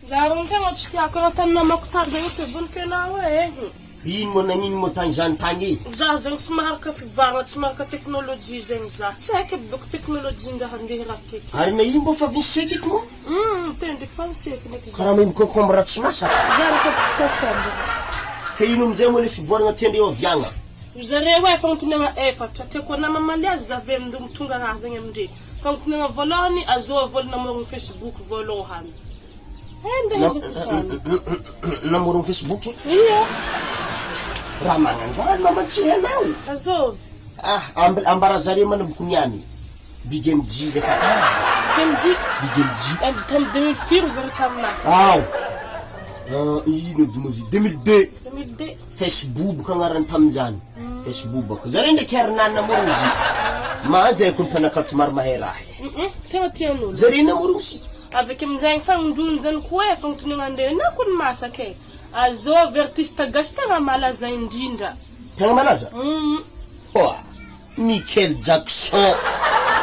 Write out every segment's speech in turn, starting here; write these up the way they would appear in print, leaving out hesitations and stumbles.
Za rony tegna tsy tiako raha tany namako tany zegny tsy vonoky anao e. Ino moa nagnino moa tany zany tany e? Za zegny tsy maharaka fivoarana tsy maharaka teknolojia zegny za. Tsy haiko edy bôka teknolojia ndraha ndeha raha keky. Ary na ino mbô fa avy niseky eky moa? Hum tendriky fa niseky ndraiky za. Karaha maimbo concombre tsy masaka. Za ndraiky concombre. Ka ino amizay moa le fivoarana tiandreo aviagna? Zareo e fagnotoniagna efatra tiako anah mamaly azy za velondogno tonga raha zegny amindre. Fagnotoniagna voalohany azôvy olo namorogno facebook voalohany? Namorogno Facebook? Ia. Raha magnanjany mama tsy hainao. Azôvy? Ah, ambara zare manomboko niany. Big MJ le fa Big MJ? Big MJ. Tamy 2000 firy zare taminahy? Ao. Ino edy moa izy? 2002. 2002. Facebook agnarany tamin'izany. Facebook. Zare ndraiky ary nany namorogno izy. Ma zay ko mpanakanto maro mahay raha e. Tegna tian'olo. Zare namorogno izy. Avy amin'izay fagnondroany zany koa e, fagnotoniana andre na kony masaka e. Azovy artiste gasy tegna malaza indrindra. Tegna malaza? Hum. Hoa! Michael Jackson.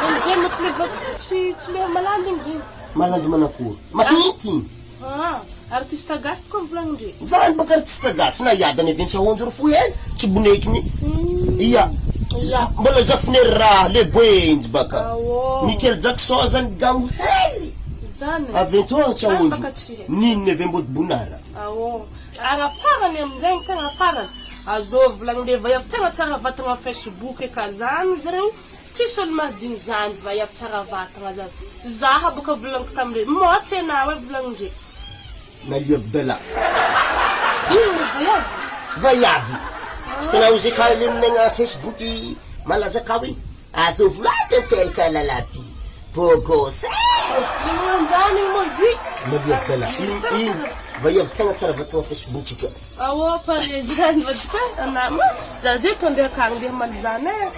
Amizay moa tsy le va tsy tsy tsy le malandy igny zegny. Malandy manakory? Mahinty igny. Ah, artiste gasy tokoa volagnindre. Zany baka artiste gasy na hiadana avy Antsahonjo ry fohy e, tsy bonekiny. Ia. Ia. Mbola zafin'ny raha le boenjy baka. Aô. Michael Jackson zany gamo hely. Zany. Avy eto Antsahonjo. Baka tsy haiko. Ninona avy Ambodibonara. Aô. Ary farany amin'izay ny tegna farany, azôvy volagnindre vaiavy tegna tsara vatagna Facebook e ka zany zareo tsisy olo mahadigny zany vaiavy tsara vatagna zany. Zaha boka volagniko tamindre, môtsy enao e volagnindre. Nalia Abdallah. Ino le vaiavy? Vaiavy. Tsy tanao izy ka le minegna Facebook malaza kao igny. Azovy loatra ny tel ka lalahy ty. Beau gosse eh! Le magnanjany igny moa zy. Nalia Abdallah. Ino ino vaiavy tegna tsara vatagna Facebook ka. Aô pare zany vadiko e, anah ma za zay tô andeha akagny andeha hamaly zany e.